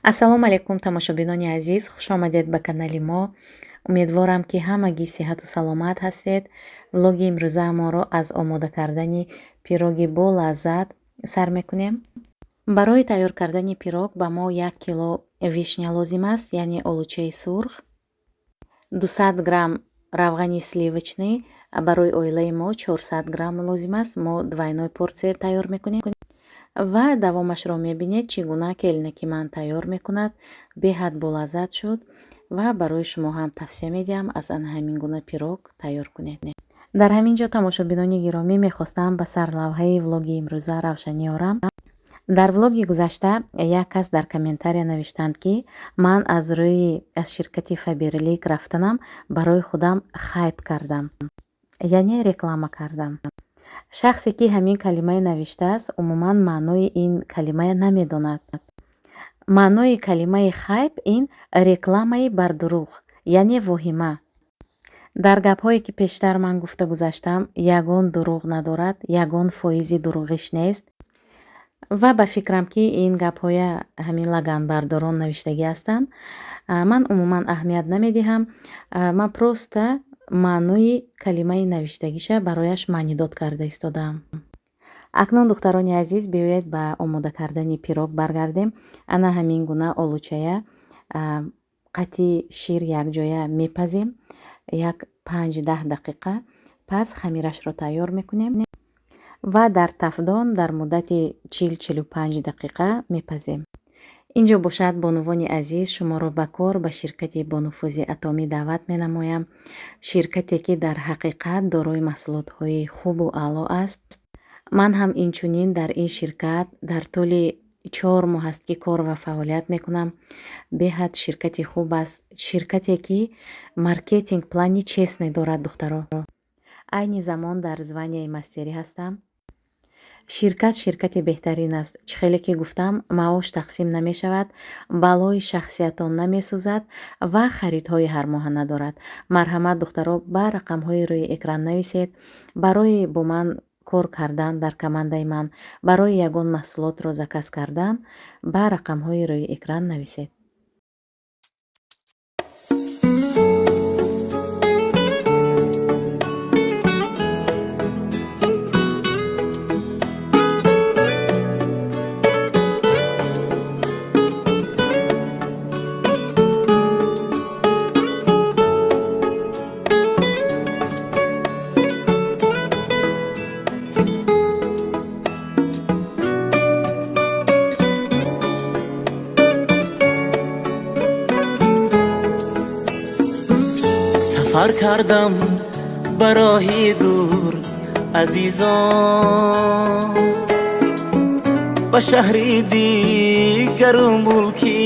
Ассалому алайкум, тамошобинони азиз, хушомадед ба канали мо. Умедворам, ки ҳамагӣ сиҳату саломат ҳастед. Влоги имрӯзаамонро аз омода кардани пироги болаззат сар мекунем. Барои тайёр кардани пирог ба мо 1 кило вишня лозим аст, яъне олучаи сурх, 200 грамм равғани сливочный, барои оилаи мо 400 грамм лозим аст, мо двойной порция тайёр мекунем. Ва давомашро мебинед, чӣ гуна келинаки ман тайёр мекунад. Беҳад болаззат шуд ва барои шумо ҳам тавсия медиҳам, аз ана ҳамин гуна пирог тайёр кунед. Дар ҳамин ҷо, тамошобинони гиромӣ, мехостам ба сарлавҳаи влоги имрӯза равшанӣ орам. Дар влоги гузашта як кас дар комментария навиштанд, ки ман аз рӯи аз ширкати Фаберлик рафтанам барои худам хайп кардам, яъне реклама кардам. Шахсе, ки ҳамин калимае навиштааст, умуман маънои ин калимая намедонад. Маънои калимаи хайп ин рекламаи бардурӯғ, яъне воҳима. Дар гапҳое, ки пештар ман гуфта гузаштам, ягон дурӯғ надорад, ягон фоизи дурӯғиш нест. Ва ба фикрам, ки ин гапҳоя ҳамин лаганбардорон навиштагӣ ҳастанд. Ман умуман аҳамият намедиҳам, ман просто маънои калимаи навиштагиша барояш маънидод карда истодаам. Акнун, духтарони азиз, биёед, ба омода кардани пирог баргардем. Ана ҳамин гуна олучая қати шир якҷоя мепазем як 5-10 дақиқа. Пас хамирашро тайёр мекунем ва дар тафдон дар муддати 40-45 дақиқа мепазем. Инҷо бошад, бонувони азиз, шуморо ба кор ба ширкати бонуфузи Атомӣ даъват менамоям, ширкате, ки дар ҳақиқат дорои маҳсулотҳои хубу аъло аст. Ман ҳам инчунин дар ин ширкат дар тӯли 4 моҳ аст, ки кор ва фаъолият мекунам. Беҳад ширкати хуб аст, ширкате, ки маркетинг плани честный дорад. Духтаро, айни замон дар званияи мастерӣ ҳастам. Ширкат ширкати беҳтарин аст. Чӣ хеле ки гуфтам, маош тақсим намешавад, балои шахсиятон намесӯзад ва харидҳои ҳармоҳа надорад. Марҳамат, духтаро, ба рақамҳои рӯи экран нависед барои бо ман кор кардан дар командаи ман, барои ягон маҳсулотро заказ кардан ба рақамҳои рӯи экран нависед. Сафар кардам ба роҳи дур, азизон, ба шаҳри дигару мулки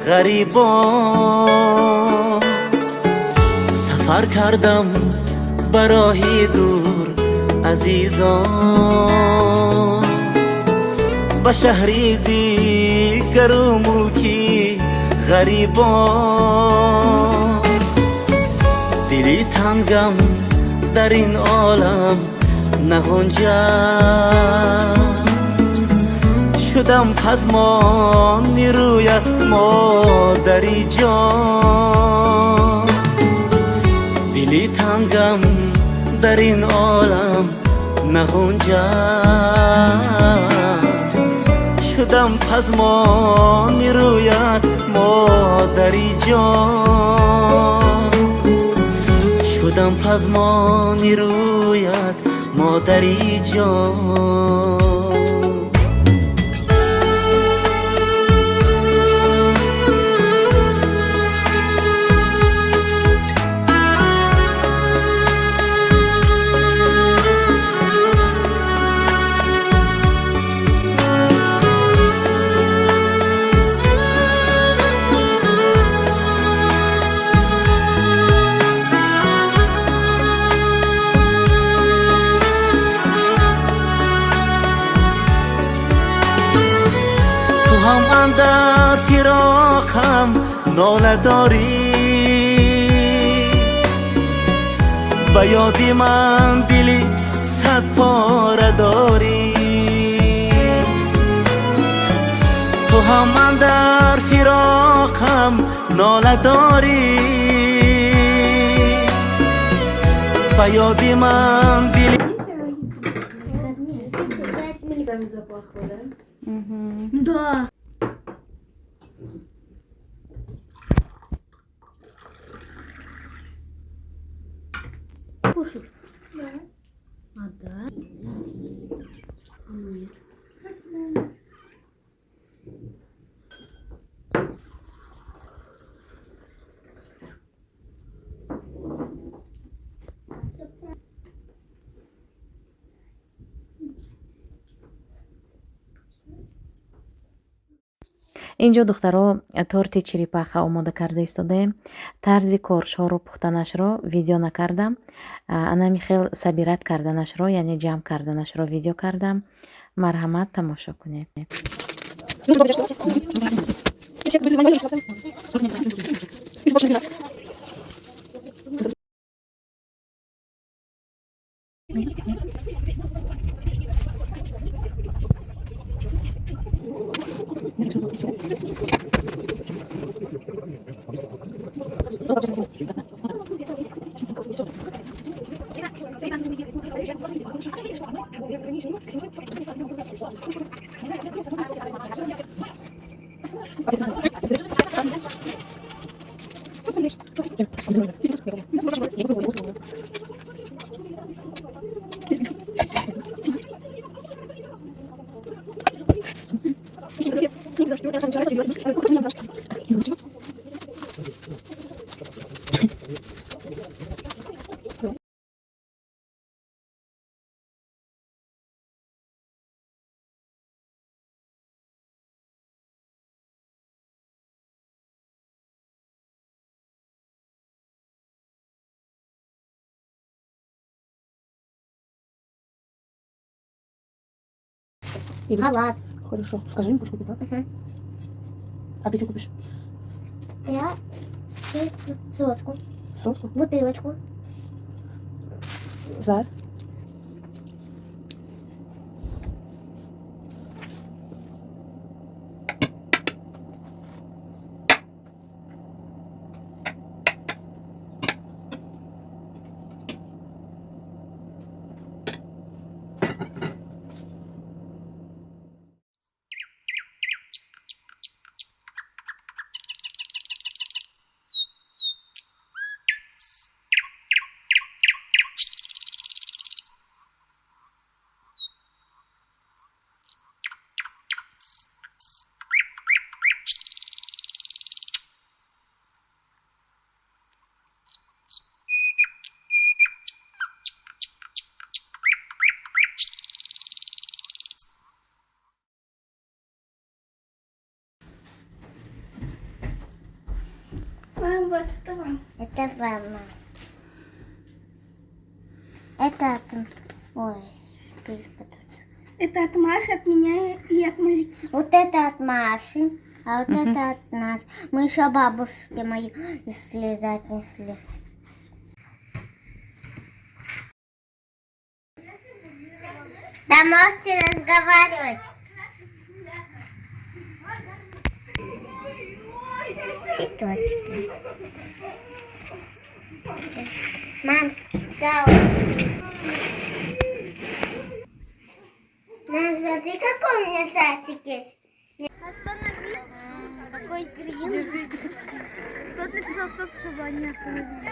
ғарибон. Сафар кардам ба роҳи дур, азизон, ба шаҳри дигару мулки ғарибон. Дили тангам дар ин олам нағунҷад, шудам пазмони рӯят, модари ҷон. Дили тангам дар ин олам нағунҷад, шудам пазмони рӯят, модари ҷон. Шудам пазмони рӯят, модари ҷон. Ҳам андар фироқам нола дорӣ, ба ёди ман дили садпора дорӣ. Ту Ту ҳам андар фироқам нола дорӣ, ба ёди ман дили Запахло, да? Да. Кушать. Да. А, да? А мы? Инҷо, духтаро, торти черепаха омода карда истодаем. Тарзи коршҳоро пухтанашро видео накардам, анами хел собирать карданашро, яъне ҷамъ карданашро видео кардам. Марҳамат, тамошо кунед. Халат. Хорошо. Скажи им, пусть купит, да? Угу. А ты что купишь? Я куплю соску. Соску? Бутылочку. Зар. Мам, вот это вам. Это вам. Это от... Ой, шпилька тут. Это от Маши, от меня и от Малики. Вот это от Маши, а вот это от нас. Мы еще бабушке мою из слезы отнесли. Да можете разговаривать. Цветочки. Мам, сюда. Мам, смотри, какой у меня садик есть. Останови. Какой грин. Держи. Кто-то написал стоп, чтобы они остановились.